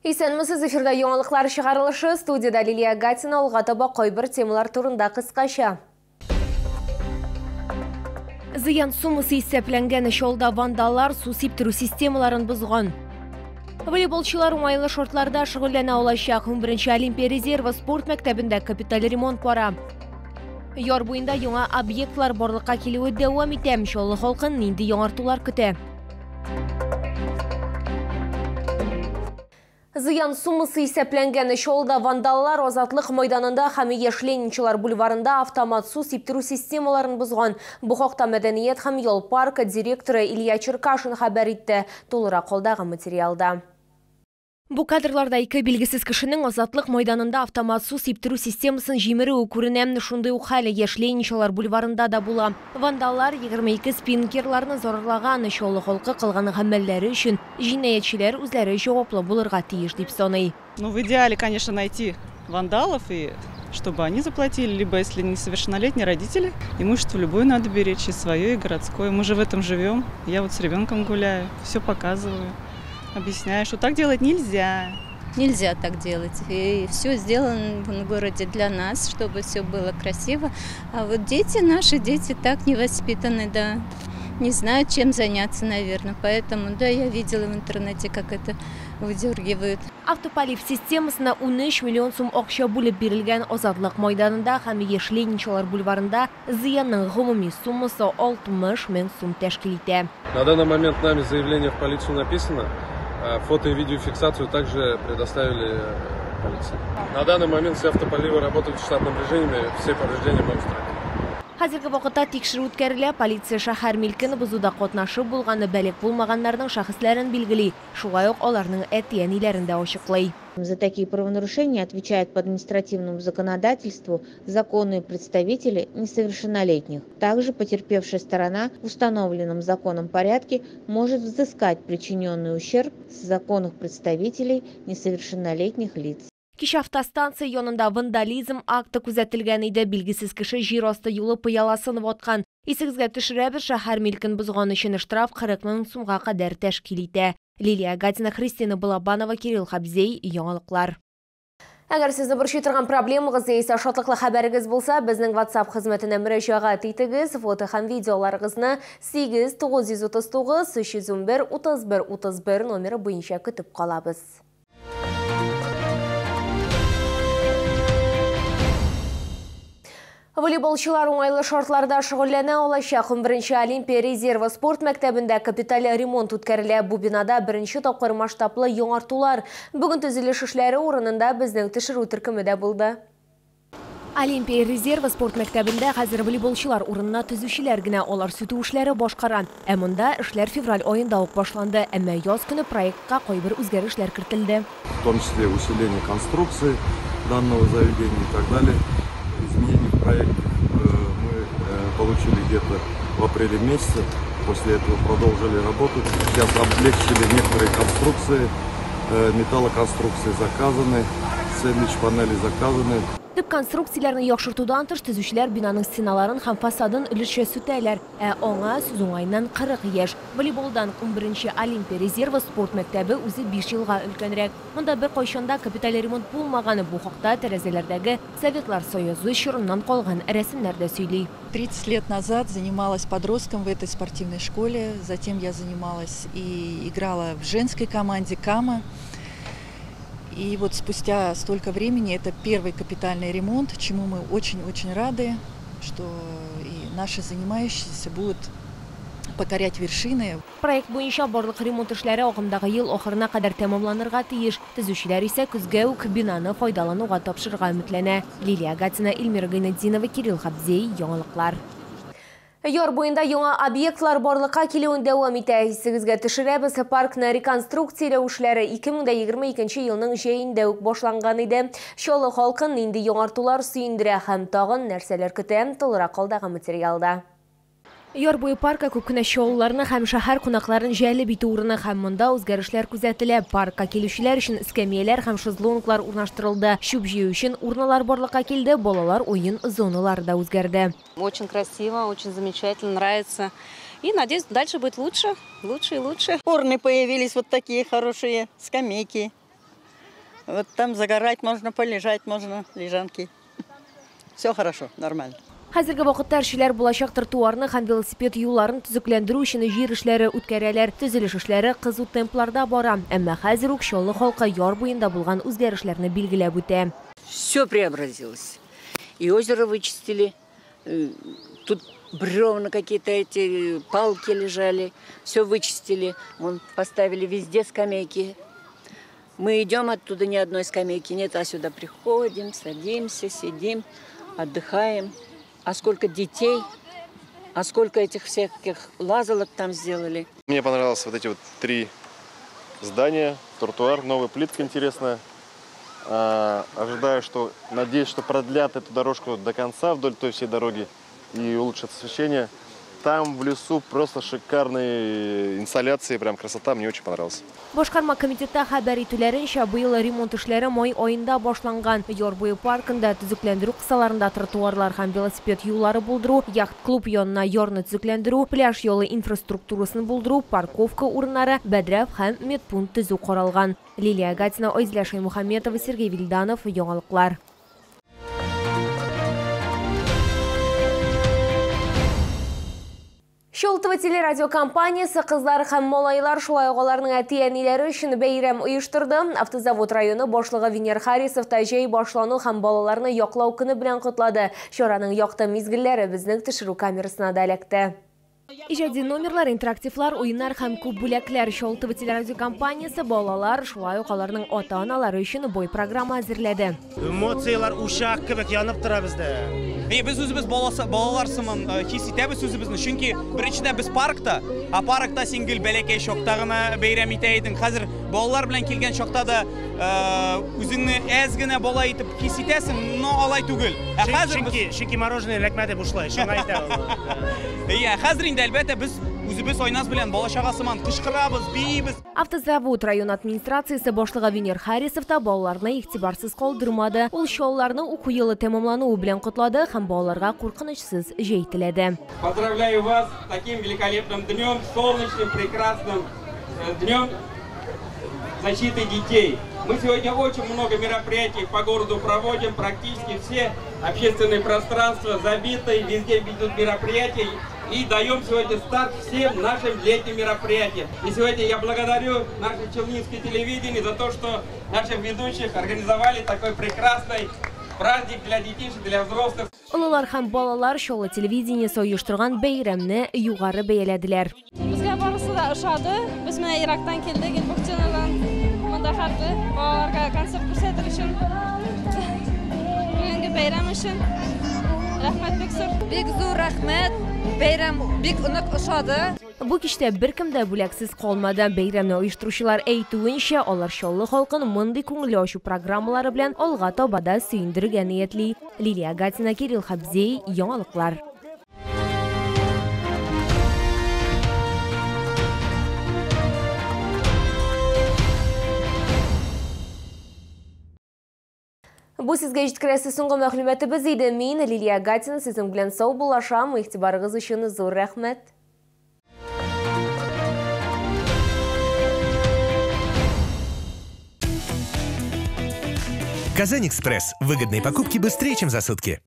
Исәнмесез, эфирда яңалыклар чыгарылышы. Студияда Лилия Гатина. Алга таба кайбер темалар турында кыскача. Зыян суммасы исәпләнгән. Чаллыда вандаллар су сиптерү системаларын бозган. Волейболчылар уңайлы шартларда шөгыльләнә алачак. 11 Олимпия резервы спорт мәктәбендә капиталь ремонт бара. Яр буенда яңа объектлар барлыкка килүе дәвам итә. Чаллы халкын нинди яңартулар көтә? Зыян суммасы исәпләнгән. Чаллыда вандаллар Азатлык майданында һәм Яшь Ленинчылар бульварында автомат су сиптерү системаларын бозган. Бу хакта мәдәният һәм ял паркы директоры Илья Черкашин хәбәр итте. Тулырак алдагы материалда. Бу кадрларда ике билгесез кешенең Азатлык майданында автомат су сиптерү системасын җимерүе күренә. Шундый ук хәл Яшь Ленинчылар бульварында да була. Вандаллар 22 спинкерларны зарарлаган. Чаллы халкы кылган гамәлләре өчен җинаятьчеләр үзләре җаваплы булырга тиеш дип саный. Ну, в идеале, конечно, найти вандалов и чтобы они заплатили, либо, если несовершеннолетние, родители. Имущество любое надо беречь, и свое, и городское. Мы же в этом живем. Я вот с ребенком гуляю, все показываю. Объясняю, что так делать нельзя. Нельзя так делать. И все сделано в городе для нас, чтобы все было красиво. А вот дети наши, дети так не воспитаны, да. Не знают, чем заняться, наверное. Поэтому, да, я видела в интернете, как это выдергивают. Автополив системасына 13 миллион сум акча бүлеп бирелгән. Азатлык майданында һәм Яшь Ленинчылар бульварында зыянның гомуми суммасы 60 мең сум тәшкил итә. На данный момент нами заявление в полицию написано. Фото и видеофиксацию также предоставили полиции. На данный момент все автополивы работают в штатном режиме, все повреждения мы устранили. Хәзерге вакытта тикшерү үткәрелә. Полиция шәһәр милкен бозуда катнашы булганы балигъ булмаганнарның шәхесләрен билгели. Шулай ук аларның әти-әниләрен дә ачыклый. За такие правонарушения отвечают по административному законодательству законные представители несовершеннолетних. Также потерпевшая сторона в установленном законом порядке может взыскать причиненный ущерб с законных представителей несовершеннолетних лиц. Кичә автостанция янында вандализм акты күзәтелгән иде. Билгесез кеше җир асты юлы пыяласын ваткан. Исегезгә төшерәбез, шәһәр милкен бозган өчен штраф 40 мең сумга кадәр тәшкил итә. Лилия Гатина, Христина Балабанова, Кирилл Хабзей, яңалыклар. Әгәр сезне борчый торган проблемагыз яисә шатлыклы хәбәрегез булса, безнең WhatsApp хезмәтенә мөрәҗәгать итегез. Фото һәм видеоларыгызны 8 939 311 31 31 номеры буенча көтеп калабыз. Волейболчылар уңайлы шартларда шөгыльләнә алачак. 11 Олимпия резервы спорт мәктәбендә капиталь ремонт үткәрелә. Бу бинада беренче тапкыр масштаблы яңартулар. Бүген төзелеш эшләре урынында безнең төшерү төркеме дә булды. Олимпия резервы спорт мәктәбендә хәзер волейболчылар урынына төзүчеләр генә, алар сүтү эшләре башкара. Ә монда эшләр февраль аенда ук башланды, әмма яз көне проектка кайбер үзгәрешләр кертелде. В том числе усиление конструкции данного заведения и так далее. Изменения в проекте мы получили где-то в апреле месяце. После этого продолжили работу. Сейчас облегчили некоторые конструкции, металлоконструкции заказаны, сэндвич-панели заказаны. Төп конструкцияләрне яхшыртудан тыш төзүчеләр бинаның стеналарын һәм фасадын өлешчә сүтәләр. Ә аңа сүз уңаеннан 40 яшь. Волейболдан 11 Олимпия резервы спорт мәктәбе үзе 5 елга өлкәнрәк. Монда бер кайчан да капиталь ремонт булмаганы, бу хакта тәрәзәләрдәге Советлар Союзы чорыннан калган рәсемнәр дә сөйли. 30 лет назад занималась подростком в этой спортивной школе. Затем я занималась и играла в женской команде Кама. И вот спустя столько времени это первый капитальный ремонт, чему мы очень-очень рады, что и наши занимающиеся будут покорять вершины. Проект буенча барлык ремонт эшләре агымдагы ел ахырына кадәр тәмамланырга тиеш. Төзүчеләр исә көзгә үк бинаны файдалануга тапшырырга өметләнә. Лилия Гатина, Эльмира Гайнетдинова, Кирилл Хабзей, яңалыклар. Яр буенда яңа объектлар барлыкка килүен дәвам итә. Исегезгә төшерәбез, паркны реконструкцияләү эшләре 2022 елның җәендә үк башланган иде. Чаллы халкын нинди яңартулар сөендерә һәм тагын нәрсәләр көтә, тулырак алдагы материалда. Яр буе паркы күп кенә чаллыларны һәм шәһәр кунакларын җәлеп итү урыны, һәм монда үзгәрешләр күзәтелә. Паркка килүчеләр өчен эскәмияләр һәм шезлонглар урнаштырылды. Чүп җыю өчен урыннар барлыкка килде, балалар уен зоналары да үзгәрде. Очень красиво, очень замечательно, нравится. И надеюсь, дальше будет лучше, лучше и лучше. Урны появились вот такие хорошие, скамейки. Вот там загорать можно, полежать можно, лежанки. Все хорошо, нормально. Хәзерге вакытта эшчеләр булачак тротуарны һәм велосипед юлларын төзекләндерү өчен җир эшләре үткәрәләр. Төзелеш эшләре кызу темпларда бара. Әмма хәзер үк Чаллы халкы яр буенда булган үзгәрешләрне билгеләп үтә. Все преобразилось. И озеро вычистили. Тут бревна какие-то эти, палки лежали. Все вычистили. Вон поставили везде скамейки. Мы идем, оттуда ни одной скамейки нет, а сюда приходим, садимся, сидим, отдыхаем. А сколько детей, а сколько этих всяких лазалок там сделали. Мне понравилось вот эти вот 3 здания, тротуар, новая плитка интересная. Ожидаю, что, надеюсь, что продлят эту дорожку до конца вдоль той всей дороги и улучшат освещение. Там в лесу просто шикарные инсталляции, прям красота, мне очень понравилось. Башкарма комитетта хәбәр итүләренчә, быел ремонт эшләре май аенда башланган. Яр буе паркында төзекләндерү кысаларында тротуарлар һәм велосипед юллары булдыру, яхт-клуб янына ярны төзекләндерү, пляж юлы инфраструктурасын булдыру, парковка урыннары, бәдрәф һәм медпункт төзү каралган. Лилия Гатина, Айзилә Шаймухаметова, Сергей Вильданов, Яңалыклар. Чаллы телерадиокомпаниясе кызлар һәм малайлар шулай ук аларның әти-әниләре өчен бәйрәм оештырды. Автозавод районы башлыгы Венер Харисов та җәй башлану һәм балаларны яклау көне белән котлады. Чараның якты мизгелләре безнең төшерү камерасына да эләкте. Иҗади номерлар, интерактивлар, уеннар һәм күп бүләкләр. Чаллы телерадиокомпаниясе балалар шулай ук аларның ата-аналары өчен бой программа әзерләде. Эмоцияләр учак кебек янып тора бездә. Без үзебез балалар сыман хис итәбез үзебезне, чөнки беренчедән без паркта, а паркта син гел бәләкәй чакта гына бәйрәм итә идең. Хәзер балалар белән килгән чакта да үзеңне әз генә бала итеп хис итәсең, но алай түгел. Ә хәзер чөнки мороженое эләкмәде бушлай, шуңа әйтә ул. Иә, хәзер инде әлбәттә без үзебез Айназ белән бала чага сыман кычкырабыз, биибез. Автозавод район администрациясе башлыгы Венер Харисов та балаларны игътибарсыз калдырмады. Ул Чаллыларны уку елы тәмамлануы белән котлады һәм балаларга куркынычсыз җәй теләде. Поздравляю вас с таким великолепным днем, солнечным, прекрасным днем защиты детей. Мы сегодня очень много мероприятий по городу проводим, практически все общественные пространства забиты, везде ведут мероприятия. И даем сегодня старт всем нашим летним мероприятиям. И сегодня я благодарю наше челнинское телевидение за то, что наших ведущих организовали такой прекрасный праздник для детей, для взрослых. Олылар һәм балалар Чаллы телевидениесе оештырган бәйрәмне югары бәяләделәр. Безгә барысы да ошады. Без менә Ирактан килдек, Бухтинадан. Монда хәрби балаларга концерт күрсәтер өчен, бүгенге бәйрәм өчен. Рәхмәт бик зур. Бик зур рәхмәт. Бәйрәм бик нык ошады. Бу кичтә беркем дә бүләксез калмады. Бәйрәмне оештыручылар әйтүенчә, алар Чаллы халкын мондый күңелле ачу программалары белән алга таба да сөендерергә ниятли. Лилия Гатина, Кирилл Хабзей, Яңалыклар. Бу сезгә җиткерәсе соңгы мәгълүматыбыз иде. Мин Лилия Гатина сезнең белән саубуллашам. Игътибарыгыз өчен зур рәхмәт. Казань-Экспресс. Выгодные покупки быстрее, чем за сутки.